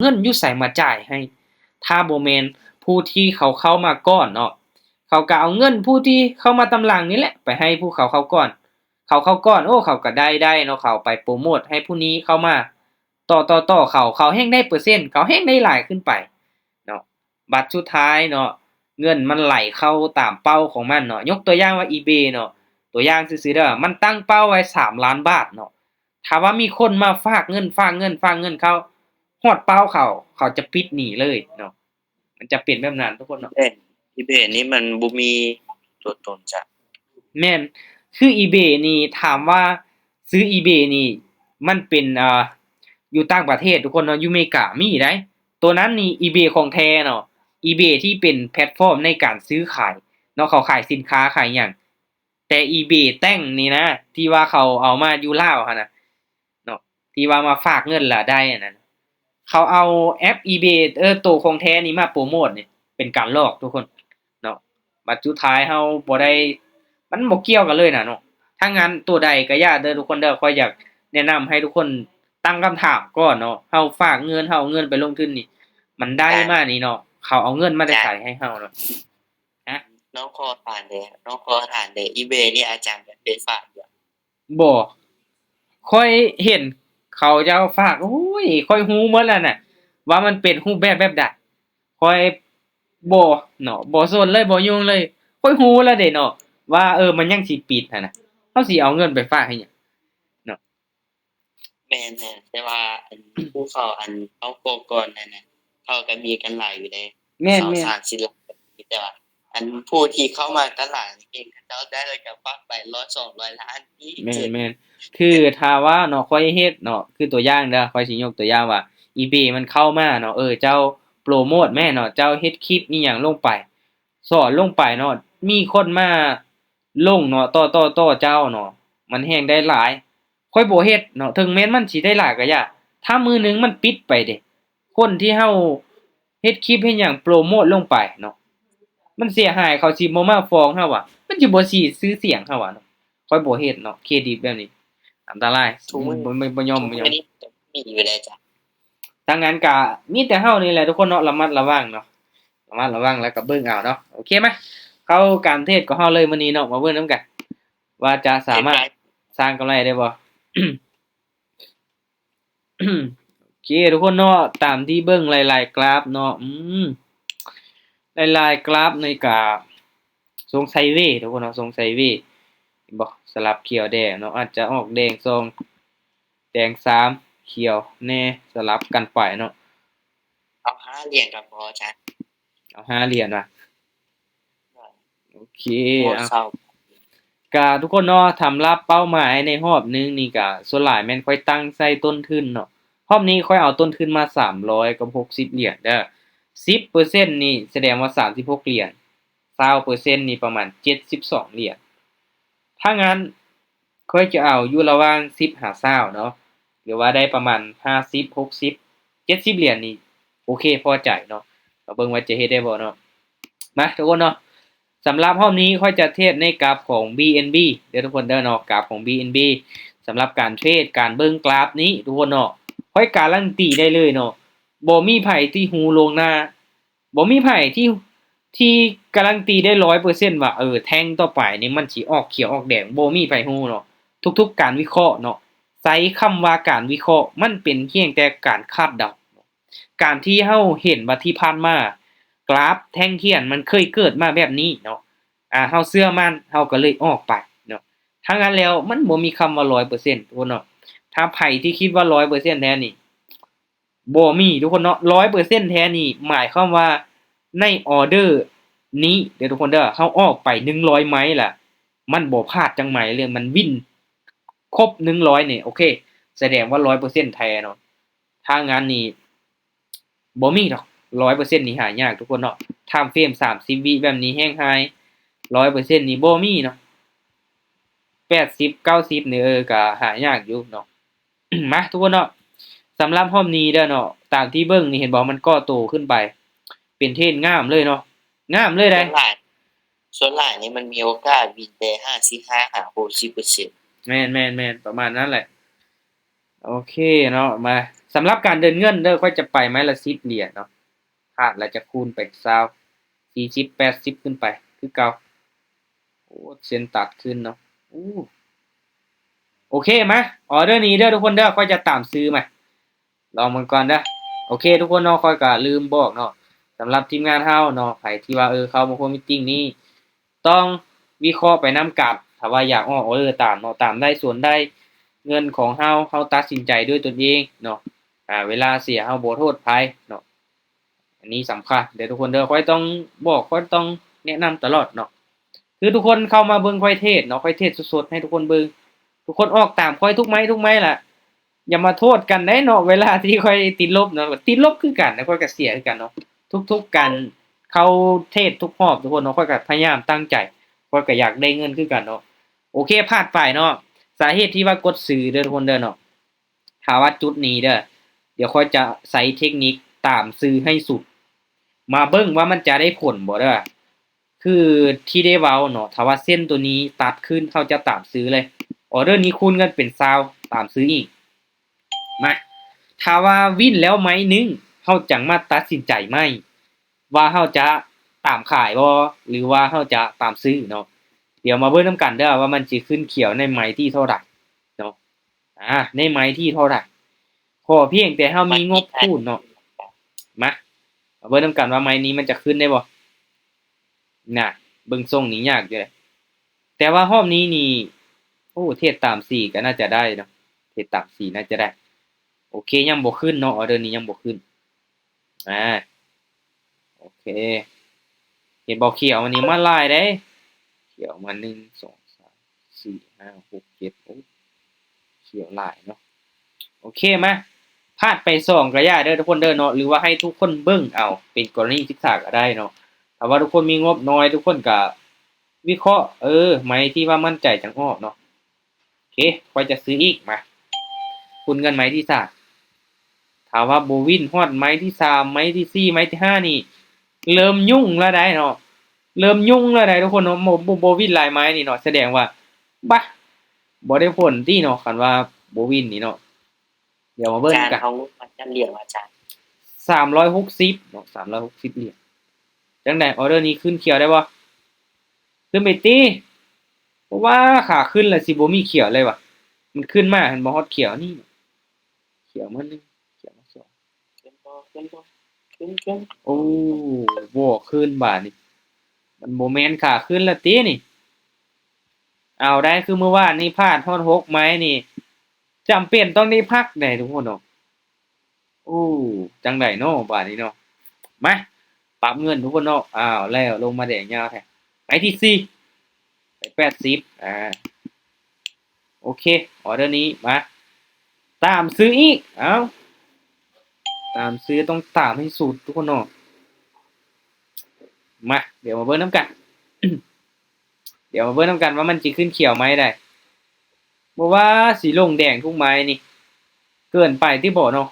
ເງິນຢູ່ໃສມາຈ່າຍໃຫ້ ຖ້າບໍ່ແມ່ນຜູ້ທີ່ເຂົາເຂົ້າມາກ່ອນເນາະ ເຂົາກໍເອົາເງິນຜູ້ທີ່ເຂົ້າມາຕາມຫຼັງນີ້ແຫຼະ ໄປໃຫ້ຜູ້ເຂົາເຂົ້າກ່ອນ ເຂົາເຂົ້າກ່ອນ ໂອ້ ເຂົາກໍໄດ້ ໄດ້ເນາະ ເຂົາໄປໂປຣໂມດໃຫ້ຜູ້ນີ້ເຂົ້າມາ ຕໍ່ ຕໍ່ ຕໍ່ ເຂົາ ເຂົາແຮ່ງໄດ້ເປີເຊັນ ເຂົາແຮ່ງໄດ້ຫຼາຍຂຶ້ນໄປເນາະ ບັດສຸດທ້າຍເນາະ ເງິນມັນໄຫຼເຂົ້າຕາມເປົ້າຂອງມັນເນາະ ຍົກຕົວຢ່າງວ່າອີເບເນາະ ຕົວຢ່າງຊື່ໆເດີ ມັນຕັ້ງເປົ້າໄວ້ສາມລ້ານບາດເນາະ ຖ້າວ່າມີຄົນມາຝາກເງິນ ຝາກເງິນ ຝາກເງິນເຂົ້າ ຮອດເປົ້າເຂົາ ເຂົາຈະປິດໜີເລີຍເນາະ ມັນຈະເປັນແບບນັ້ນທຸກຄົນເນາະ ອີເບນີ້ມັນບໍ່ມີຕົວຕົນຈ້ະ ແມ່ນ ຄືອີເບນີ້ ຖາມວ່າຊື້ອີເບນີ້ ມັນເປັນ ອ່າ ຢູ່ຕ່າງປະເທດທຸກຄົນເນາະ ຢູ່ເມກາມີໄດ໋ ໂຕນັ້ນນີ້ອີເບຂອງແທ້ເນາະ ອີເບທີ່ເປັນແພລດຟອມໃນການຊື້ຂາຍເນາະ ເຂົາຂາຍສິນຄ້າຂາຍຫຍັງ ແຕ່ອີເບແຕ່ງນີ້ນະ ທີ່ວ່າເຂົາເອົາມາຢູ່ລາວຫັ້ນນະເນາະ ທີ່ວ່າມາຝາກເງິນລະໄດ້ອັນນັ້ນ ເຂົາເອົາແອັບອີເບ ເອີ ໂຕຂອງແທ້ນີ້ມາໂປຣໂມດນີ້ ເປັນການຫຼອກທຸກຄົນເນາະ ບັດສຸດທ້າຍເຮົາບໍ່ໄດ້ ມັນບໍ່ກ່ຽວກັນເລີຍນະເນາະ ຖ້າງານໂຕໃດກໍຢ່າເດີທຸກຄົນເດີ ຂ້ອຍຢາກແນະນຳໃຫ້ທຸກຄົນຕັ້ງຄຳຖາມກ່ອນເນາະ ເຮົາຝາກເງິນ ເຮົາເອົາເງິນໄປລົງທຶນນີ້ ມັນໄດ້ມານີ້ເນາະ ເຂົາເອົາເງິນມາແຕ່ໃສໃຫ້ເຮົາເນາະ ຮະ ນ້ອງຂໍຖາມແດ່ ນ້ອງຂໍຖາມແດ່ ອີເບນີ້ອາຈານໄດ້ຝາກຢູ່ບໍ່? ຂ້ອຍເຫັນເຂົາເຈົ້າຝາກ ໂອ້ຍ ຂ້ອຍຮູ້ໝົດແລ້ວນະ ວ່າມັນເປັນຮູບແບບແບບໃດ ຂ້ອຍບໍ່ເນາະ ບໍ່ສົນເລີຍ ບໍ່ຫຍຸ້ງເລີຍ ຂ້ອຍຮູ້ແລ້ວເດເນາະ ວ່າ ເອີ ມັນຍັງຊິປິດຫັ້ນນະ ເຮົາຊິເອົາເງິນໄປຝາກເຮັດຫຍັງເນາະ? ແມ່ນໆ ແຕ່ວ່າອັນ ຜູ້ເຂົາອັນເອົາໂກກ່ອນນັ້ນນະ ເຂົາກໍມີກັນຫຼາຍຢູ່ເດ້ ແມ່ນໆ ສອງສາມສິບລ້ານ ແຕ່ວ່າອັນຜູ້ທີ່ເຂົ້າມາຕະຫຼາດນີ້ ເຂົາເຈົ້າໄດ້ແລ້ວກໍປັບໄປຮ້ອຍສອງຮ້ອຍລ້ານອີກ ແມ່ນໆ ຄືຖ້າວ່າເນາະ ຂ້ອຍເຮັດເນາະ ຄືຕົວຢ່າງເດີ ຂ້ອຍຊິຍົກຕົວຢ່າງວ່າອີເບມັນເຂົ້າມາເນາະ ເອີ ເຈົ້າໂປຣໂມດແມ່ເນາະ ເຈົ້າເຮັດຄລິບອີ່ຫຍັງລົງໄປ ສອນລົງໄປເນາະ ມີຄົນມາລົງເນາະ ຕໍ່ໆໆ ເຈົ້າເນາະ ມັນແຮ່ງໄດ້ຫຼາຍ ຂ້ອຍບໍ່ເຮັດເນາະ ເຖິງແມ່ນມັນຊິໄດ້ຫຼາຍກໍຢ່າ ຖ້າມື້ໜຶ່ງມັນປິດໄປເດ ຄົນທີ່ເຮົາເຮັດຄລິບເຮັດຫຍັງໂປຣໂມດລົງໄປເນາະ ມັນເສຍຫາຍ ເຂົາຊິບໍ່ມາຟ້ອງເຮົາຫວາ ມັນຊິບໍ່ຊື່ສຽງເຮົາຫວາເນາະ ຂ້ອຍບໍ່ເຮັດເນາະ ເຄຣດິດແບບນີ້ອັນຕະລາຍ ບໍ່ ບໍ່ຍອມ ບໍ່ຍອມ ມີຢູ່ແລ້ວຈ້ະ ທາງນັ້ນກະມີແຕ່ເຮົານີ້ແຫຼະທຸກຄົນເນາະ ລະມັດລະວັງເນາະ ລະມັດລະວັງແລ້ວກະເບິ່ງເອົາເນາະ ໂອເຄ ມາເຂົ້າການເທຣດຂອງເຮົາເລີຍມື້ນີ້ເນາະ ມາເບິ່ງນຳກັນ ວ່າຈະສາມາດສ້າງກຳໄລໄດ້ບໍ່? ໂອເຄທຸກຄົນເນາະ ຕາມທີ່ເບິ່ງຫຼາຍໆກຣາຟເນາະ ອືມ ຫຼາຍໆກຣາຟນີ້ກະຊົງໄຊເວທຸກຄົນເນາະ ຊົງໄຊເວ ເຫັນບໍ່? ສະຫຼັບຂຽວແດງເນາະ ອາດຈະອອກແດງສອງ ແດງສາມ ຂຽວແດ່ ສະຫຼັບກັນໄປເນາະ ເອົາຫ້າຫຼຽນກໍພໍ ອາຈານ ເອົາຫ້າຫຼຽນຫວາ? ໂອເຄ ໂອ້ ເອົາ ເສົ້າ ກະທຸກຄົນເນາະ ສຳລັບເປົ້າໝາຍໃນຮອບໜຶ່ງນີ້ກະ ສ່ວນຫຼາຍແມ່ນຂ້ອຍຕັ້ງໃສ່ຕົ້ນທຶນເນາະ ຮອບນີ້ຂ້ອຍເອົາຕົ້ນທຶນມາສາມຮ້ອຍກັບຫົກສິບຫຼຽນເດີ ສິບເປີເຊັນນີ້ສະແດງວ່າສາມສິບຫົກຫຼຽນ ຊາວເປີເຊັນນີ້ປະມານເຈັດສິບສອງຫຼຽນ ຖ້າງນັ້ນ ຂ້ອຍຈະເອົາຢູ່ລະຫວ່າງສິບຫາຊາວເນາະ ຫຼືວ່າໄດ້ປະມານຫ້າສິບ ຫົກສິບ ເຈັດສິບຫຼຽນນີ້ ໂອເຄ ພໍໃຈເນາະ ມາເບິ່ງວ່າຈະເຮັດໄດ້ບໍ່ເນາະ ມາທຸກຄົນເນາະ ສຳລັບຮອບນີ້ຂ້ອຍຈະເທຣດໃນກຣາຟຂອງ ບີເອັນບີ ເດີທຸກຄົນເດີເນາະ ກຣາຟຂອງ ບີເອັນບີ ສຳລັບການເທຣດ ການເບິ່ງກຣາຟນີ້ທຸກຄົນເນາະ ຂ້ອຍກາລັນຕີໄດ້ເລີຍເນາະ ບໍ່ມີໃຜທີ່ຮູ້ລ່ວງໜ້າ ບໍ່ມີໃຜທີ່ ທີ່ກາລັນຕີໄດ້ຮ້ອຍເປີເຊັນວ່າ ເອີ ແທ່ງຕໍ່ໄປນີ້ມັນຊິອອກຂຽວອອກແດງ ບໍ່ມີໃຜຮູ້ເນາະ ທຸກໆການວິເຄາະເນາະ ໃຊ້ຄຳວ່າການວິເຄາະ ມັນເປັນພຽງແຕ່ການຄາດເດົາ ການທີ່ເຮົາເຫັນວ່າທີ່ຜ່ານມາ ກຣາຟແທ່ງທຽນມັນເຄີຍເກີດມາແບບນີ້ເນາະ ອາ ເຮົາເຊື່ອໝັ້ນ ເຮົາກໍເລີຍອອກໄປເນາະ ຖ້າງນັ້ນແລ້ວມັນບໍ່ມີຄຳວ່າຮ້ອຍເປີເຊັນທຸກຄົນເນາະ ຖ້າໃຜທີ່ຄິດວ່າຮ້ອຍເປີເຊັນແທ້ນີ້ ບໍ່ມີທຸກຄົນເນາະ ຮ້ອຍເປີເຊັນແທ້ນີ້ ໝາຍຄວາມວ່າໃນອໍເດີນີ້ເດີທຸກຄົນເດີ ເຮົາອອກໄປໜຶ່ງຮ້ອຍໄມ້ລະ ມັນບໍ່ພາດຈັກໄມ້ເລີຍ ມັນວິນຄົບໜຶ່ງຮ້ອຍນີ້ ໂອເຄ ສະແດງວ່າຮ້ອຍເປີເຊັນແທ້ເນາະ ຖ້າງານນີ້ບໍ່ມີດອກ ຮ້ອຍເປີເຊັນນີ້ຫາຍາກທຸກຄົນເນາະ ທາມເຟຣມສາມສິບວິແບບນີ້ແຮງຮາຍ ຮ້ອຍເປີເຊັນນີ້ບໍ່ມີເນາະ ແປດສິບ ເກົ້າສິບນີ້ ເອີ ກະຫາຍາກຢູ່ເນາະ. ມາທຸກຄົນເນາະ ສຳລັບຮອບນີ້ເດີເນາະ ຕາມທີ່ເບິ່ງນີ້ເຫັນບໍ່ ມັນກໍ່ໂຕຂຶ້ນໄປ ເປັນເທຣນງາມເລີຍເນາະ ງາມເລີຍໃດ໋ ສ່ວນຫຼາຍ ສ່ວນຫຼາຍນີ້ມັນມີໂອກາດວິນແຕ່ຫ້າສິບຫ້າຫາຫົກສິບເປີເຊັນ ແມ່ນໆໆ ປະມານນັ້ນແຫຼະ ໂອເຄເນາະ ມາ ສຳລັບການເດີນເງິນເດີ ຂ້ອຍຈະໄປໄມ້ລະສິບຫຼຽນເນາະ, ພາດແລ້ວຈະຄູນໄປຊາວ ສີ່ສິບ ແປດສິບ ຂຶ້ນໄປຄືເກົ່າ. ໂອ້ ເສັ້ນຕັດຂຶ້ນເນາະ. ໂອ້ ໂອເຄ ມາ ອໍເດີນີ້ເດີທຸກຄົນເດີ ຂ້ອຍຈະຕາມຊື້ມາ ລອງເບິ່ງກ່ອນເດີ. ໂອເຄທຸກຄົນເນາະ, ຂ້ອຍກະລືມບອກເນາະ, ສຳລັບທີມງານເຮົາເນາະ, ໃຜທີ່ວ່າ ເອີ ເຂົ້າມາຮ່ວມມີດຕິ້ງນີ້ ຕ້ອງວິເຄາະໄປນຳກັນ. ຖ້າວ່າຢາກອອກອໍເດີຕາມເນາະ, ຕາມໄດ້ສ່ວນໄດ້ເງິນຂອງເຮົາ, ເຮົາຕັດສິນໃຈດ້ວຍຕົນເອງເນາະ. ອາ ເວລາເສຍເຮົາບໍ່ໂທດໃຜເນາະ. ອັນນີ້ສຳຄັນເດີທຸກຄົນເດີ, ຂ້ອຍຕ້ອງບອກ, ຂ້ອຍຕ້ອງແນະນຳຕະຫຼອດເນາະ. ຄືທຸກຄົນເຂົ້າມາເບິ່ງຂ້ອຍເທດເນາະ, ຂ້ອຍເທດສົດໆໃຫ້ທຸກຄົນເບິ່ງ, ທຸກຄົນອອກຕາມຂ້ອຍທຸກໄມ້ທຸກໄມ້ລະ. ຢ່າມາໂທດກັນໄດ໋ເນາະ, ເວລາທີ່ຂ້ອຍຕິດລົບເນາະ, ຕິດລົບຄືກັນ, ຂ້ອຍກໍເສຍຄືກັນເນາະ. ທຸກໆການເຂົ້າເທດທຸກຮອບທຸກຄົນເນາະ, ຂ້ອຍກໍພະຍາຍາມຕັ້ງໃຈ, ຂ້ອຍກໍຢາກໄດ້ເງິນຄືກັນເນາະ. ໂອເຄ ພາດໄປເນາະ, ສາເຫດທີ່ວ່າກົດຊື້ເດີທຸກຄົນເດີເນາະ. ຖ້າວ່າຈຸດນີ້ເດີ, ດຽວຂ້ອຍຈະໃຊ້ເທັກນິກຕາມຊື້ໃຫ້ສຸດ, ມາເບິ່ງວ່າມັນຈະໄດ້ຜົນບໍ່ເດີ. ຄືທີ່ໄດ້ເວົ້າເນາະ, ຖ້າວ່າເສັ້ນໂຕນີ້ຕັດຂຶ້ນ ເຮົາຈະຕາມຊື້ເລີຍ. ອໍເດີນີ້ຄູນເງິນເປັນຊາວ ຕາມຊື້ອີກ. ມາ ຖ້າວ່າວິນແລ້ວໄມ້ໜຶ່ງ ເຮົາຈັ່ງມາຕັດສິນໃຈໃໝ່ ວ່າເຮົາຈະຕາມຂາຍບໍ່ ຫຼືວ່າເຮົາຈະຕາມຊື້ເນາະ. ດຽວມາເບິ່ງນຳກັນເດີວ່າມັນຊິຂຶ້ນຂຽວໃນໄມ້ທີເທົ່າໃດເນາະ. ອາ ໃນໄມ້ທີເທົ່າໃດ? ຂໍພຽງແຕ່ເຮົາມີງົບຄູນເນາະ. ມາ ມາເບິ່ງນຳກັນວ່າໄມ້ນີ້ມັນຈະຂຶ້ນໄດ້ບໍ່? ນະ ເບິ່ງຊົງນີ້ຍາກຢູ່ເດ. ແຕ່ວ່າຮອບນີ້ນີ້ ໂອ້ ເທດຕາມສີກໍໜ້າຈະໄດ້ເນາະ, ເທດຕາມສີໜ້າຈະໄດ້. ໂອເຄ ຍັງບໍ່ຂຶ້ນເນາະ, ອໍເດີນີ້ຍັງບໍ່ຂຶ້ນ. ອາ ໂອເຄ ເຫັນບໍ່? ຂຽວມັນນີ້ມາຫຼາຍເດ້, ຂຽວມາ ໜຶ່ງ ສອງ ສາມ ສີ່ ຫ້າ ຫົກ ເຈັດ ໂອ້ ຂຽວຫຼາຍເນາະ. ໂອເຄ ມາ ພາດໄປສອງກະຢ່າເດີທຸກຄົນເດີເນາະ, ຫຼືວ່າໃຫ້ທຸກຄົນເບິ່ງເອົາເປັນກໍລະນີສຶກສາກໍໄດ້ເນາະ. ຖ້າວ່າທຸກຄົນມີງົບໜ້ອຍ ທຸກຄົນກະວິເຄາະ ເອີ ໄມ້ທີ່ວ່າໝັ້ນໃຈຈັ່ງອອກເນາະ. ໂອເຄ ຂ້ອຍຈະຊື້ອີກ. ມາ ຄູນເງິນໄມ້ທີສາມ. ຖ້າວ່າບໍ່ວິນຮອດໄມ້ທີສາມ ໄມ້ທີສີ່ ໄມ້ທີຫ້ານີ້ ເລີ່ມຫຍຸ້ງແລ້ວໃດ໋ເນາະ, ເລີ່ມຫຍຸ້ງແລ້ວໃດ໋ທຸກຄົນເນາະ. ບໍ່ ບໍ່ ບໍ່ວິນຫຼາຍໄມ້ນີ້ເນາະ ສະແດງວ່າ ບາ ບໍ່ໄດ້ຜົນຕິເນາະ, ຄັນວ່າບໍ່ວິນນີ້ເນາະ. ດຽວມາເບິ່ງກັນ ເຮົາມັນຈະຫຼຽວອາຈານ ສາມຮ້ອຍຫົກສິບເນາະ, ສາມຮ້ອຍຫົກສິບຫຼຽນ. ຈັ່ງໃດ ອໍເດີນີ້ຂຶ້ນຂຽວໄດ້ບໍ່? ຂຶ້ນໄປຕິ ເພາະວ່າຂາຂຶ້ນລະຊິບໍ່ມີຂຽວເລີຍຫວາ. ມັນຂຶ້ນມາຫັ້ນບໍ່ຮອດຂຽວນີ້, ຂຽວມາໜຶ່ງ ຂຽວມາສອງ ຂຶ້ນບໍ່ ຂຶ້ນບໍ່ ຂຶ້ນ ຂຶ້ນ. ໂອ້ ບໍ່ຂຶ້ນບາດນີ້, ມັນບໍ່ແມ່ນຂາຂຶ້ນລະຕິນີ້. ເອົາໄດ໋ ຄືມື້ວານນີ້ພາດຮອດຫົກໄມ້ນີ້ ຈຳເປັນຕ້ອງໄດ້ພັກໄດ໋ທຸກຄົນເນາະ. ໂອ້ ຈັ່ງໃດເນາະບາດນີ້ເນາະ. ມາ ປັບເງິນທຸກຄົນເນາະ. ອ້າວ ແລ້ວລົງມາແດງຍາວແທ້. ໄມ້ທີສີ່ ໄປແປດສິບ. ອາ ໂອເຄ ອໍເດີນີ້ ມາ ຕາມຊື້ອີກ. ເອົາ ຕາມຊື້ ຕ້ອງຕາມໃຫ້ສຸດທຸກຄົນເນາະ. ມາ ດຽວມາເບິ່ງນຳກັນ. ດຽວມາເບິ່ງນຳກັນວ່າມັນຊິຂຶ້ນຂຽວໄມ້ໃດ. ບໍ່ວ່າຊິລົງແດງທຸກໄມ້ນີ້ ເກີນໄປຕິບໍ່ເນາະ.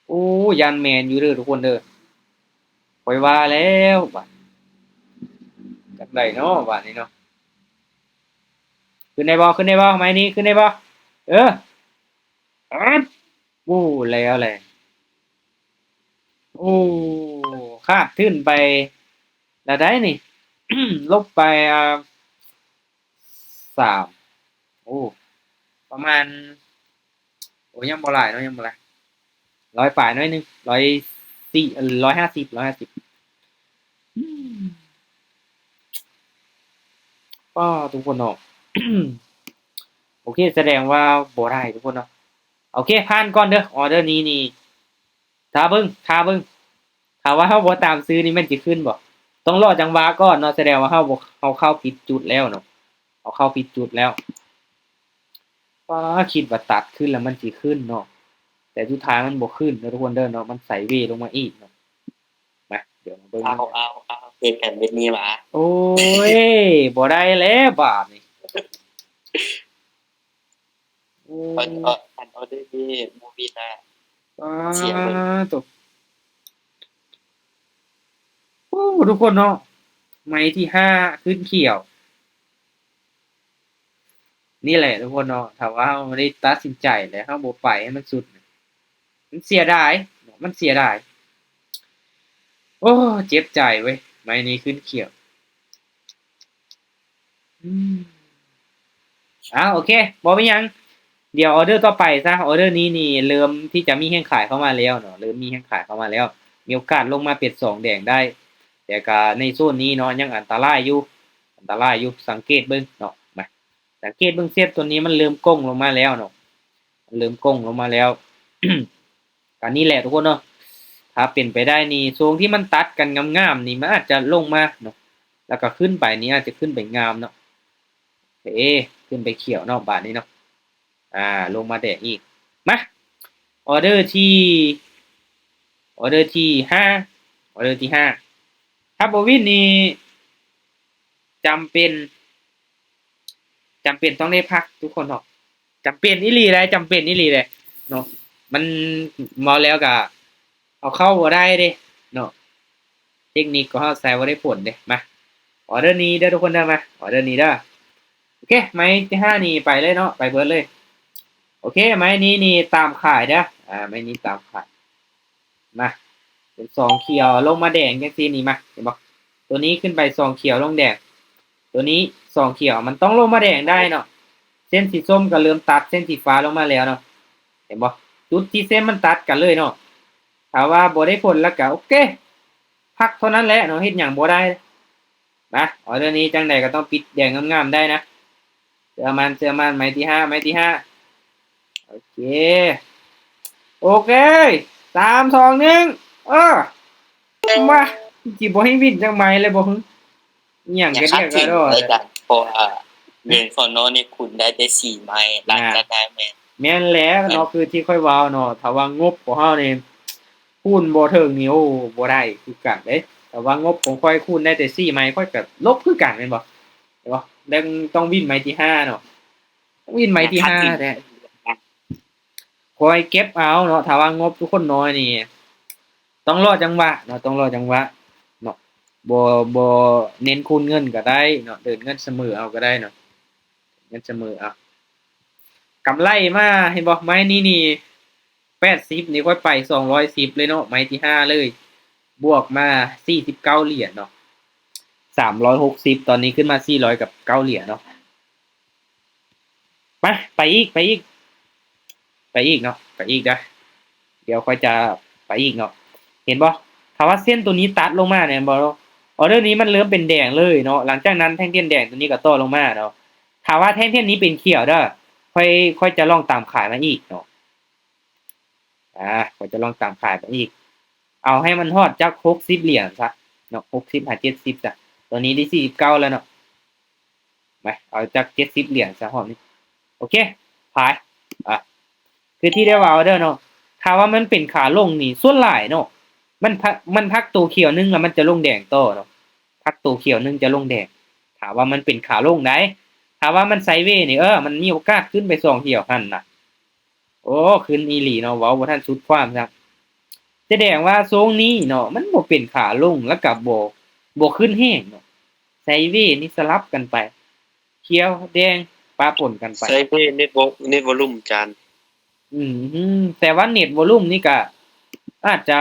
ໂອ້ ຢ້ານແມ່ນຢູ່ເດີທຸກຄົນເດີ. ຂ້ອຍວ່າແລ້ວບາດ ຈັ່ງໃດເນາະບາດນີ້ເນາະ. ຂຶ້ນໄດ້ບໍ່? ຂຶ້ນໄດ້ບໍ່? ໄມ້ນີ້ຂຶ້ນໄດ້ບໍ່? ເອີ ໂອ້ ແລ້ວແຫຼະ. ໂອ້ ຂາດທຶນໄປລະໄດ໋ນີ້ ລົບໄປ ອາ ສາມ ໂອ້ ປະມານ ໂອ້ ຍັງບໍ່ຫຼາຍເນາະ, ຍັງບໍ່ຫຼາຍ ຮ້ອຍປາຍໜ້ອຍໜຶ່ງ ຮ້ອຍສີ່ ເອີ ຮ້ອຍຫ້າສິບ ຮ້ອຍຫ້າສິບ. ອືມ ປ້າ ທຸກຄົນເນາະ. ໂອເຄ ສະແດງວ່າບໍ່ໄດ້ທຸກຄົນເນາະ. ໂອເຄ ຜ່ານກ່ອນເດີ. ອໍເດີນີ້ນີ້ ຖ້າເບິ່ງ ຖ້າເບິ່ງ ຖ້າວ່າເຮົາບໍ່ຕາມຊື້ນີ້ແມ່ນຊິຂຶ້ນບໍ່? ຕ້ອງລໍຈັງຫວະກ່ອນເນາະ, ສະແດງວ່າເຮົາບໍ່ ເຮົາເຂົ້າຜິດຈຸດແລ້ວເນາະ, ເຮົາເຂົ້າຜິດຈຸດແລ້ວ. ປ້າ ຄິດວ່າຕັດຂຶ້ນແລ້ວມັນຊິຂຶ້ນເນາະ, ແຕ່ສຸດທ້າຍມັນບໍ່ຂຶ້ນເດີທຸກຄົນເດີເນາະ, ມັນໄຊເວລົງມາອີກເນາະ. ມາ ດຽວມາເບິ່ງ ເອົາ ເອົາ ເອົາ ເຮັດກັນແບບນີ້ຫວາ? ໂອ້ຍ ບໍ່ໄດ້ແລ້ວບາດນີ້. ໂອ້ ຄັນ ເອີ ຄັນອໍເດີນີ້ບໍ່ວິນນະ ເສຍເບິ່ງ ໂຕ ໂອ້ ທຸກຄົນເນາະ, ໄມ້ທີຫ້າຂຶ້ນຂຽວ. ນີ້ແຫຼະທຸກຄົນເນາະ, ຖ້າວ່າເຮົາໄດ້ຕັດສິນໃຈແລ້ວ ເຮົາບໍ່ໄປໃຫ້ມັນສຸດ, ມັນເສຍດາຍ ມັນເສຍດາຍ. ໂອ້ ເຈັບໃຈເວີຍ ໄມ້ນີ້ຂຶ້ນຂຽວ. ອືມ ອ້າວ ໂອເຄ ບໍ່ເປັນຫຍັງ. ດຽວອໍເດີຕໍ່ໄປຊະ. ອໍເດີນີ້ນີ້ເລີ່ມທີ່ຈະມີແຮງຂາຍເຂົ້າມາແລ້ວເນາະ, ເລີ່ມມີແຮງຂາຍເຂົ້າມາແລ້ວ, ມີໂອກາດລົງມາເປັນສອງແດງໄດ້, ແຕ່ກະໃນໂຊນນີ້ເນາະ ຍັງອັນຕະລາຍຢູ່, ອັນຕະລາຍຢູ່. ສັງເກດເບິ່ງເນາະ ມາ ສັງເກດເບິ່ງເສັ້ນຕົວນີ້ ມັນເລີ່ມໂກ່ງລົງມາແລ້ວເນາະ, ມັນເລີ່ມໂກ່ງລົງມາແລ້ວ. ກະນີ້ແຫຼະທຸກຄົນເນາະ, ຖ້າເປັນໄປໄດ້ນີ້ ຊ່ວງທີ່ມັນຕັດກັນງາມໆນີ້ ມັນອາດຈະລົງມາເນາະ, ແລ້ວກໍຂຶ້ນໄປນີ້ ອາດຈະຂຶ້ນໄປງາມເນາະ. ເອ ຂຶ້ນໄປຂຽວເນາະ ບາດນີ້ເນາະ. ອາ ລົງມາແດງອີກ. ມາ ອໍເດີທີ ອໍເດີທີຫ້າ ອໍເດີທີຫ້າ ຖ້າບໍ່ວິນນີ້ ຈຳເປັນ ຈຳເປັນຕ້ອງໄດ້ພັກທຸກຄົນເນາະ, ຈຳເປັນອີ່ຫຼີໃດ໋ ຈຳເປັນອີ່ຫຼີເດ້ເນາະ. ມັນເວົ້າແລ້ວກະເອົາເຂົ້າບໍ່ໄດ້ເດ້ເນາະ, ເຕັກນິກຂອງເຮົາໃຊ້ບໍ່ໄດ້ຜົນເດ້. ມາ ອໍເດີນີ້ເດີທຸກຄົນເດີ, ມາ ອໍເດີນີ້ເດີ. ໂອເຄ ໄມ້ທີຫ້ານີ້ໄປເລີຍເນາະ, ໄປເບີດເລີຍ. ໂອເຄ ໄມ້ນີ້ນີ້ຕາມຂາຍເດີ, ອາ ໄມ້ນີ້ຕາມຂາຍ. ມາ ເປັນສອງຂຽວລົງມາແດງຈັ່ງຊີ້ນີ້ ມາ ເຫັນບໍ່? ຕົວນີ້ຂຶ້ນໄປສອງຂຽວລົງແດງ, ຕົວນີ້ສອງຂຽວ ມັນຕ້ອງລົງມາແດງໄດ້ເນາະ. ເສັ້ນສີສົ້ມກໍເລີ່ມຕັດເສັ້ນສີຟ້າລົງມາແລ້ວເນາະ, ເຫັນບໍ່? ຈຸດທີ່ເສັ້ນມັນຕັດກັນເລີຍເນາະ. ຖ້າວ່າບໍ່ໄດ້ຜົນແລ້ວກໍໂອເຄ ພັກເທົ່ານັ້ນແຫຼະເນາະ, ເຮັດຫຍັງບໍ່ໄດ້. ມາ ອໍເດີນີ້ຈັ່ງໃດກໍຕ້ອງປິດແດງງາມໆໄດ້ນະ. ເຊື່ອໝັ້ນ ເຊື່ອໝັ້ນ, ໄມ້ທີຫ້າ ໄມ້ທີຫ້າ. ໂອເຄ ໂອເຄ ສາມ ສອງ ໜຶ່ງ ເອີ ມາ ຊິບໍ່ໃຫ້ວິນຈັກໄມ້ເລີຍບໍ່? ຫຍັງກະດຽກກະດໍ້ ເພາະວ່າເງິນຂອງນ້ອງນີ້ຄູນໄດ້ແຕ່ສີ່ໄມ້ ຫຼັງຈາກນັ້ນແມ່ນ ແມ່ນແລ້ວເນາະ, ຄືທີ່ຂ້ອຍເວົ້າເນາະ, ຖ້າວ່າງົບຂອງເຮົານີ້ຄູນບໍ່ເຖິງນີ້ ໂອ້ ບໍ່ໄດ້ຄືກັນເດ້. ຖ້າວ່າງົບຂອງຂ້ອຍຄູນໄດ້ແຕ່ສີ່ໄມ້ ຂ້ອຍກະລົບຄືກັນແມ່ນບໍ່? ແມ່ນບໍ່? ແລ້ວຕ້ອງວິນໄມ້ທີຫ້າເນາະ, ຕ້ອງວິນໄມ້ທີຫ້າແທ້. ຄອຍເກັບເອົາເນາະ, ຖ້າວ່າງົບທຸກຄົນນ້ອຍນີ້ ຕ້ອງລໍຈັງຫວະເນາະ, ຕ້ອງລໍຈັງຫວະເນາະ, ບໍ່ ບໍ່ເນັ້ນຄູນເງິນກໍໄດ້ເນາະ, ເດີນເງິນສະເໝີເອົາກໍໄດ້ເນາະ, ເງິນສະເໝີເອົາ. ກຳໄລມາ ເຫັນບໍ່? ໄມ້ນີ້ນີ້ ແປດສິບນີ້ຂ້ອຍໄປສອງຮ້ອຍສິບເລີຍເນາະ, ໄມ້ທີຫ້າເລີຍ, ບວກມາສີ່ສິບເກົ້າຫຼຽນເນາະ, ສາມຮ້ອຍຫົກສິບ ຕອນນີ້ຂຶ້ນມາສີ່ຮ້ອຍກັບເກົ້າຫຼຽນເນາະ. ມາ ໄປອີກ ໄປອີກ ໄປອີກເນາະ, ໄປອີກເດີ, ດຽວຂ້ອຍຈະໄປອີກເນາະ. ເຫັນບໍ່? ຖ້າວ່າເສັ້ນໂຕນີ້ຕັດລົງມານີ້ ເຫັນບໍ່? ອໍເດີນີ້ມັນເລີ່ມເປັນແດງເລີຍເນາະ, ຫຼັງຈາກນັ້ນແທ່ງທຽນແດງໂຕນີ້ກໍຕໍ່ລົງມາເນາະ. ຖ້າວ່າແທ່ງທຽນນີ້ເປັນຂຽວເດີ, ຂ້ອຍ ຂ້ອຍຈະລອງຕາມຂາຍມາອີກເນາະ. ອາ ຂ້ອຍຈະລອງຕາມຂາຍໄປອີກ, ເອົາໃຫ້ມັນຮອດຈັກຫົກສິບຫຼຽນຊະເນາະ, ຫົກສິບຫາເຈັດສິບຊະ. ຕອນນີ້ໄດ້ສີ່ສິບເກົ້າແລ້ວເນາະ, ໄປ ເອົາຈັກເຈັດສິບຫຼຽນຊະຮອບນີ້. ໂອເຄ ຂາຍ. ອາ ຄືທີ່ໄດ້ເວົ້າເດີເນາະ, ຖ້າວ່າມັນເປັນຂາລົງນີ້ ສ່ວນຫຼາຍເນາະ ມັນພັກ ມັນພັກໂຕຂຽວໜຶ່ງ ແລ້ວມັນຈະລົງແດງຕໍ່ເນາະ, ພັກໂຕຂຽວໜຶ່ງຈະລົງແດງ ຖ້າວ່າມັນເປັນຂາລົງໃດ໋. ຖ້າວ່າມັນໄຊເວນີ້ ເອີ ມັນມີໂອກາດຂຶ້ນໄປສອງຂຽວຫັ້ນນະ. ໂອ້ ຂຶ້ນອີ່ຫຼີເນາະ, ເວົ້າບໍ່ທັນສຸດຄວາມຊ້ຳ. ສະແດງວ່າຊ່ວງນີ້ເນາະ ມັນບໍ່ເປັນຂາລົງ ແລ້ວກໍບໍ່ ບໍ່ຂຶ້ນແຮງເນາະ, ໄຊເວນີ້ສະຫຼັບກັນໄປ, ຂຽວ ແດງ ປະປົນກັນໄປ. ໄຊເວ ເນັດ ເນັດວໍລຸ່ມ ຈານ. ອືມ ແຕ່ວ່າເນັດວໍລຸ່ມນີ້ກະອາດຈະ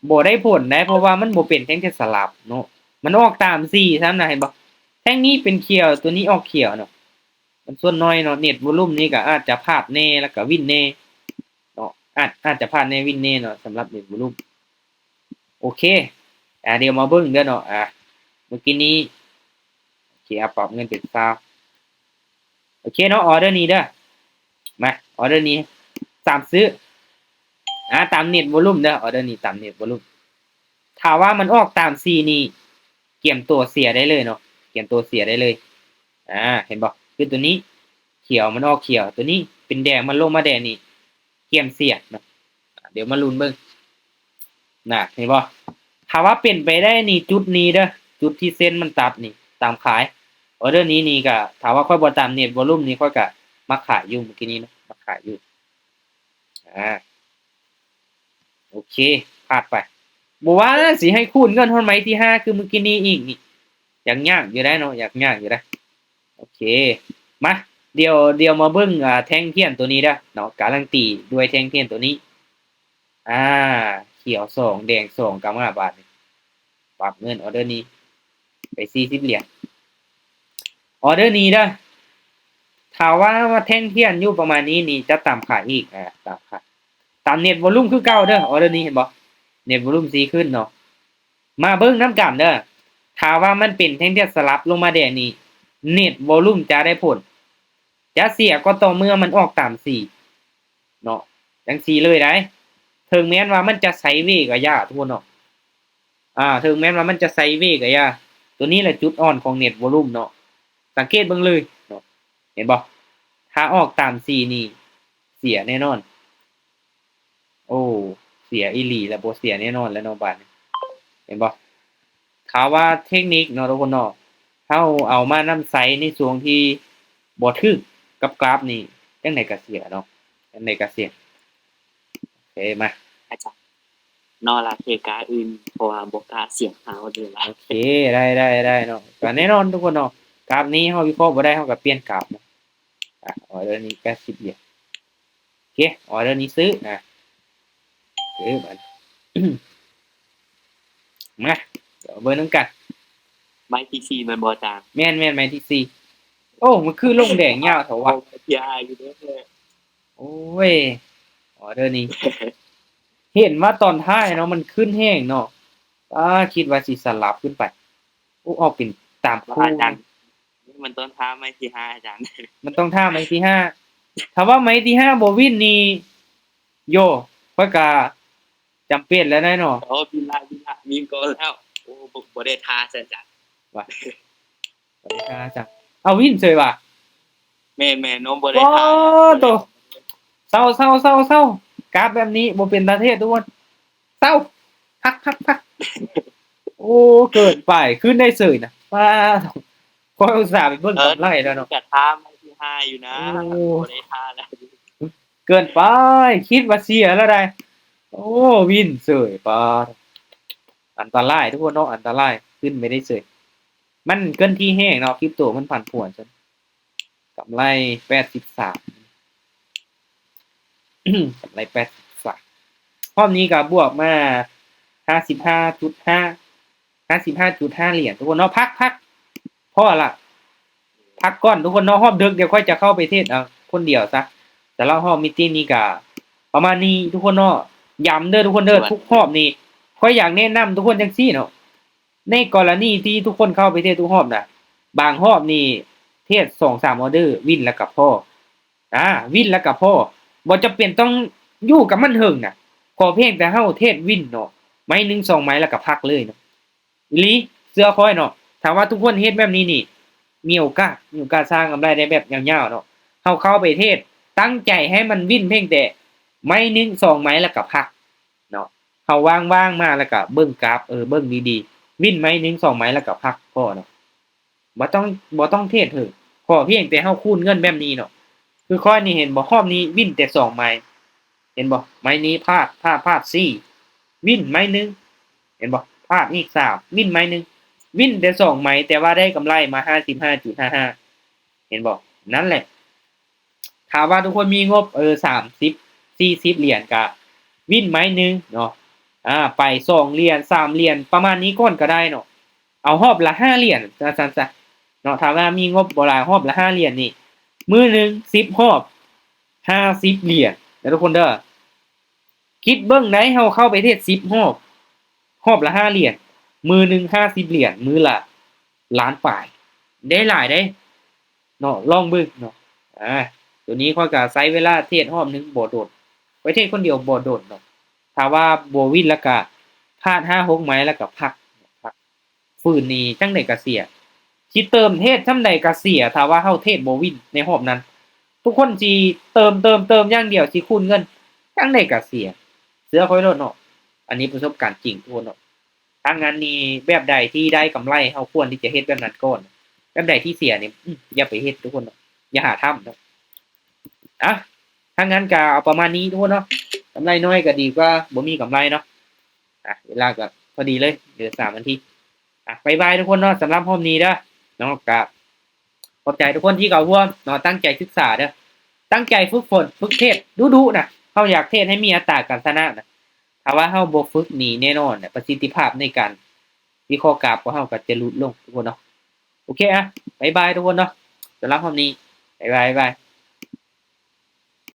ບໍ່ໄດ້ຜົນໄດ໋, ເພາະວ່າມັນບໍ່ເປັນແທ່ງທຽນສະຫຼັບເນາະ, ມັນອອກຕາມສີຊ້ຳນະ, ເຫັນບໍ່? ແທ່ງນີ້ເປັນຂຽວ ຕົວນີ້ອອກຂຽວເນາະ. ມັນສ່ວນໜ້ອຍເນາະ, ເນັດວໍລຸ່ມນີ້ກໍອາດຈະພາດແດ່ ແລ້ວກໍວິນແດ່ເນາະ, ອາດ ອາດຈະພາດແດ່ ວິນແດ່ເນາະ ສຳລັບເນັດວໍລຸ່ມ. ໂອເຄ ອາ ດຽວມາເບິ່ງເດີເນາະ, ອາ ເມື່ອກີ້ນີ້ ໂອເຄ ອາ ປັບເງິນເປັນຊາວ. ໂອເຄເນາະ, ອໍເດີນີ້ເດີ, ມາ ອໍເດີນີ້ ຕາມຊື້ ອາ ຕາມເນັດວໍລຸ່ມເດີ, ອໍເດີນີ້ຕາມເນັດວໍລຸ່ມ. ຖ້າວ່າມັນອອກຕາມສີນີ້ ກຽມຕົວເສຍໄດ້ເລີຍເນາະ, ກຽມຕົວເສຍໄດ້ເລີຍ. ອາ ເຫັນບໍ່? ຄືຕົວນີ້ຂຽວ ມັນອອກຂຽວ, ຕົວນີ້ເປັນແດງ ມັນລົງມາແດງນີ້ ກຽມເສຍເນາະ. ດຽວມາລຸ້ນເບິ່ງນະ, ເຫັນບໍ່? ຖ້າວ່າເປັນໄປໄດ້ນີ້ ຈຸດນີ້ເດີ, ຈຸດທີ່ເສັ້ນມັນຕັດນີ້ ຕາມຂາຍ. ອໍເດີນີ້ນີ້ກະ ຖ້າວ່າຂ້ອຍບໍ່ຕາມເນັດວໍລຸ່ມນີ້ ຂ້ອຍກະມາຂາຍຢູ່ ມື້ກີ້ນີ້ເນາະ, ມາຂາຍຢູ່. ອາ ໂອເຄ ພາດໄປ. ບໍ່ວ່າຊິໃຫ້ຄູນເງິນຮອດໄມ້ທີຫ້າຄືມື້ກີ້ນີ້ອີກນີ້ ຢາກຍາກຢູ່ໄດ໋ເນາະ, ຢາກຍາກຢູ່ໄດ໋. ໂອເຄ ມາ ດຽວ ດຽວມາເບິ່ງ ອາ ແທ່ງທຽນໂຕນີ້ເດີເນາະ, ກາລັນຕີດ້ວຍແທ່ງທຽນໂຕນີ້. ອ່າ ຂຽວສອງ ແດງສອງ ກັບມາບາດນີ້ ປັບເງິນອອເດີນີ້ໄປສີ່ສິບຫຼຽນ. ອອເດີນີ້ເດີ ຖ້າວ່າ ວ່າແທ່ງທຽນຢູ່ປະມານນີ້ນີ້ ຈະຕາມຂາຍອີກ ອ່າ ຕາມຂາຍ ຕາມເນັດວອລຸ່ມຄືເກົ່າເດີ. ອອເດີນີ້ເຫັນບໍ່ ເນັດວອລຸ່ມຊິຂຶ້ນເນາະ. ມາເບິ່ງນຳກັນເດີ ຖ້າວ່າມັນເປັນແທ່ງທຽນສະຫຼັບລົງມາແດງນີ້ ເນັດວອລຸ່ມຈະໄດ້ຜົນ ຈະເສຍກໍຕໍ່ເມື່ອມັນອອກຕາມສີເນາະ ຈັ່ງຊີ້ເລີຍໄດ໋. ເຖິງແມ່ນວ່າມັນຈະໄຊເວກໍຢ່າ ທຸກຄົນເນາະ ອ່າ ເຖິງແມ່ນວ່າມັນຈະໄຊເວກໍຢ່າ ໂຕນີ້ແຫຼະຈຸດອ່ອນຂອງເນັດວອລຸ່ມເນາະ. ສັງເກດເບິ່ງເລີຍເນາະ ເຫັນບໍ່ ຖ້າອອກຕາມສີນີ້ ເສຍແນ່ນອນ. ໂອ້ ເສຍອີ່ຫຼີແລ້ວ ບໍ່ເສຍແນ່ນອນແລ້ວເນາະບາດນີ້ ເຫັນບໍ່? ຖ້າວ່າເທັກນິກເນາະ ທຸກຄົນເນາະ ເຮົາເອົາມານຳໃຊ້ໃນຊ່ວງທີ່ບໍ່ຖືກກັບກຣາຟນີ້ ຈັ່ງໃດກໍເສຍເນາະ ຈັ່ງໃດກໍເສຍ. ໂອເຄ ມາ ອາຈານ ລໍລາເທກາອື່ນ ເພາະວ່າບໍ່ກ້າສ່ຽງຫາເດີລະ. ໂອເຄ ໄດ້ ໄດ້ ໄດ້ເນາະ ກໍແນ່ນອນທຸກຄົນເນາະ ກຣາຟນີ້ເຮົາວິເຄາະບໍ່ໄດ້ ເຮົາກໍປ່ຽນກຣາຟເນາະ. ອ່ະ ອອເດີນີ້ແປດສິບຫຼຽນ. ໂອເຄ ອອເດີນີ້ຊື້ນະ ຊື້ມັນ ມາ ດຽວເບິ່ງນຳກັນ. ໄມ້ທີສີ່ແມ່ນບໍ່ອາຈານ? ແມ່ນໆ ໄມ້ທີສີ່. ໂອ້ ມັນຄືລົງແດງຍາວແທ້ວະ ໂອ້ຍ ອອເດີນີ້ ເຫັນວ່າຕອນທ້າຍເນາະ ມັນຂຶ້ນແຮງເນາະ ອ້າ ຄິດວ່າຊິສະຫຼັບຂຶ້ນໄປ. ໂອ້ ອອກເປັນຕາມຄູ່ ອາຈານ ມັນຕ້ອງຖ້າໄມ້ທີຫ້າ ອາຈານ ມັນຕ້ອງຖ້າໄມ້ທີຫ້າ. ຖ້າວ່າໄມ້ທີຫ້າບໍ່ວິນນີ້ ໂຢ ຂ້ອຍກະຈຳເປັນແລ້ວໄດ໋ເນາະ. ໂອ້ ວິນລະ ວິນລະ ວິນກ່ອນແລ້ວ. ໂອ້ ບໍ່ ບໍ່ໄດ້ທ່າຊັ້ນ ອາຈານ ວ່າ ບໍ່ໄດ້ທ່າຊັ້ນ ເອົາ ວິນເສີຍວ່າ. ແມ່ນໆ ນ້ອງບໍ່ໄດ້ທ່າ ໂອ້ໂຕ ເຊົາໆໆໆ ກາບແບບນີ້ບໍ່ເປັນຕາເທດທຸກຄົນ. ເຊົາ ພັກໆໆ ໂອ້ ເກີນໄປ ຄືນໄດ້ເສີຍນະ ປ້າໂທ້ ຂ້ອຍອຸດສ່າໄປເບິ່ງກຳໄລແລ້ວເນາະ. ກະຖາມທີ່ຫ້າຢູ່ນະ ໂອ້ ບໍ່ໄດ້ທ່ານະ ເກີນໄປ ຄິດວ່າເສຍແລ້ວໃດ໋. ໂອ້ ວິນເສີຍ ປ້າ ອັນຕະລາຍທຸກຄົນເນາະ ອັນຕະລາຍ ຂຶ້ນໄປໄດ້ເສີຍ. ມັນເກີນທີ່ແຮງເນາະ ຄຣິບໂຕມັນຜັນຜວນຊັ້ນ. ກຳໄລແປດສິບສາມ ກຳໄລແປດສິບສາມ. ຮອບນີ້ກໍບວກມາຫ້າສິບຫ້າຈຸດຫ້າ ຫ້າສິບຫ້າຈຸດຫ້າຫຼຽນ ທຸກຄົນເນາະ. ພັກ ພັກ ພໍລະ ພັກກ່ອນທຸກຄົນເນາະ. ຮອບເດິກ ດຽວຂ້ອຍຈະເຂົ້າໄປເທຣດ ເອົາ ຄົນດຽວຊະ. ສຳລັບຮອບມີດຕິງນີ້ກໍປະມານນີ້ທຸກຄົນເນາະ. ຢ້ຳເດີທຸກຄົນເດີ ທຸກຮອບນີ້ ຂ້ອຍຢາກແນະນຳທຸກຄົນຈັ່ງຊີ້ເນາະ. ໃນກໍລະນີທີ່ທຸກຄົນເຂົ້າໄປເທຣດທຸກຮອບນະ ບາງຮອບນີ້ເທຣດສອງສາມອອເດີ ວິນແລ້ວກໍພໍ ອາ ວິນແລ້ວກໍພໍ ບໍ່ຈຳເປັນຕ້ອງຢູ່ກັບມັນເຖິງນະ. ຂໍພຽງແຕ່ເຮົາເທຣດວິນເນາະ ໄມ້ໜຶ່ງສອງໄມ້ແລ້ວກໍພັກເລີຍເນາະ. ອີ່ຫຼີ ເຊື່ອຂ້ອຍເນາະ ຖ້າວ່າທຸກຄົນເຮັດແບບນີ້ນີ້ ມີໂອກາດ ມີໂອກາດສ້າງກຳໄລໄດ້ແບບຍາວໆເນາະ. ເຮົາເຂົ້າໄປເທຣດ ຕັ້ງໃຈໃຫ້ມັນວິນພຽງແຕ່ໄມ້ໜຶ່ງສອງໄມ້ແລ້ວກໍພັກເນາະ. ເຮົາວ່າງໆມາແລ້ວກະເບິ່ງກາບ ເອີ ເບິ່ງດີໆ ວິນໄມ້ໜຶ່ງສອງໄມ້ແລ້ວກະພັກພໍເນາະ. ບໍ່ຕ້ອງ ບໍ່ຕ້ອງເທຣດເຖິງ ຂໍພຽງແຕ່ເຮົາຄູນເງິນແບບນີ້ເນາະ. ຄືຂ້ອຍນີ້ເຫັນບໍ່ ຮອບນີ້ວິນແຕ່ສອງໄມ້ ເຫັນບໍ່ ໄມ້ນີ້ພາດ ພາດ ພາດສີ່ ວິນໄມ້ໜຶ່ງ ເຫັນບໍ່ ພາດອີກສາມ ວິນໄມ້ໜຶ່ງ ວິນແຕ່ສອງໄມ້ ແຕ່ວ່າໄດ້ກຳໄລມາຫ້າສິບຫ້າຈຸດຫ້າຫ້າ ເຫັນບໍ່. ນັ້ນແຫຼະ ຖ້າວ່າທຸກຄົນມີງົບ ເອີ ສາມສິບ ສີ່ສິບຫຼຽນ ກະວິນໄມ້ໜຶ່ງເນາະ ອາ ໄປສອງຫຼຽນ ສາມຫຼຽນ ປະມານນີ້ກ່ອນກໍໄດ້ເນາະ. ເອົາຮອບລະຫ້າຫຼຽນ ວ່າຊັ້ນຊະເນາະ. ຖ້າວ່າມີງົບບໍ່ຫຼາຍ ຮອບລະຫ້າຫຼຽນນີ້ ມື້ໜຶ່ງສິບຮອບ ຫ້າສິບຫຼຽນເດີທຸກຄົນເດີ. ຄິດເບິ່ງໄດ໋ ເຮົາເຂົ້າໄປເທຣດສິບຮອບ ຮອບລະຫ້າຫຼຽນ ມື້ໜຶ່ງຫ້າສິບຫຼຽນ ມື້ລະລ້ານປາຍ ໄດ້ຫຼາຍເດ້ເນາະ. ລອງເບິ່ງເນາະ ອາ ໂຕນີ້ຂ້ອຍກະໃຊ້ເວລາເທຣດຮອບໜຶ່ງບໍ່ດົນ ຂ້ອຍເທຣດຄົນດຽວບໍ່ດົນເນາະ. ຖ້າວ່າບໍ່ວິນແລ້ວກະພາດຫ້າຫົກໄມ້ແລ້ວກະພັກ ພັກ ຟື້ນນີ້ຈັ່ງໃດກະເສຍ ຊິເຕີມເທຣດຊ່ຳໃດກະເສຍ. ຖ້າວ່າເຮົາເທຣດບໍ່ວິນໃນຮອບນັ້ນ ທຸກຄົນຊິເຕີມ ເຕີມ ເຕີມຢ່າງດຽວ ຊິຄູນເງິນ ຈັ່ງໃດກະເສຍ ເຊື່ອຂ້ອຍໂລດເນາະ. ອັນນີ້ປະສົບການຈິງທຸກຄົນເນາະ. ທາງນັ້ນນີ້ ແບບໃດທີ່ໄດ້ກຳໄລ ເຮົາຄວນທີ່ຈະເຮັດແບບນັ້ນກ່ອນ ແບບໃດທີ່ເສຍນີ້ ອື ຢ່າໄປເຮັດທຸກຄົນເນາະ ຢ່າຫາທຳເນາະ. ອາ ທາງນັ້ນກະເອົາປະມານນີ້ທຸກຄົນເນາະ ກຳໄລໜ້ອຍກະດີກວ່າບໍ່ມີກຳໄລເນາະ. ອາ ເວລາກໍພໍດີເລີຍ ເຫຼືອສາມນາທີ. ອາ ບາຍບາຍທຸກຄົນເນາະ ສຳລັບຮອບນີ້ເດີເນາະ. ກໍຂອບໃຈທຸກຄົນທີ່ເຂົ້າຮ່ວມເນາະ ຕັ້ງໃຈສຶກສາເດີ ຕັ້ງໃຈຝຶກຝົນ ຝຶກເທດດຸໆນະ. ເຮົາຢາກເທດໃຫ້ມີອັດຕາການຊະນະນະ ຖ້າວ່າເຮົາບໍ່ຝຶກນີ້ ແນ່ນອນແຫຼະ ປະສິດທິພາບໃນການວິເຄາະກາບຂອງເຮົາກໍຈະຫຼຸດລົງ ທຸກຄົນເນາະ. ໂອເຄ ອ່ະ ບາຍບາຍ ທຸກຄົນເນາະ. ສຳລັບຮອບນີ້ ບາຍບາຍ ບາຍບາຍ.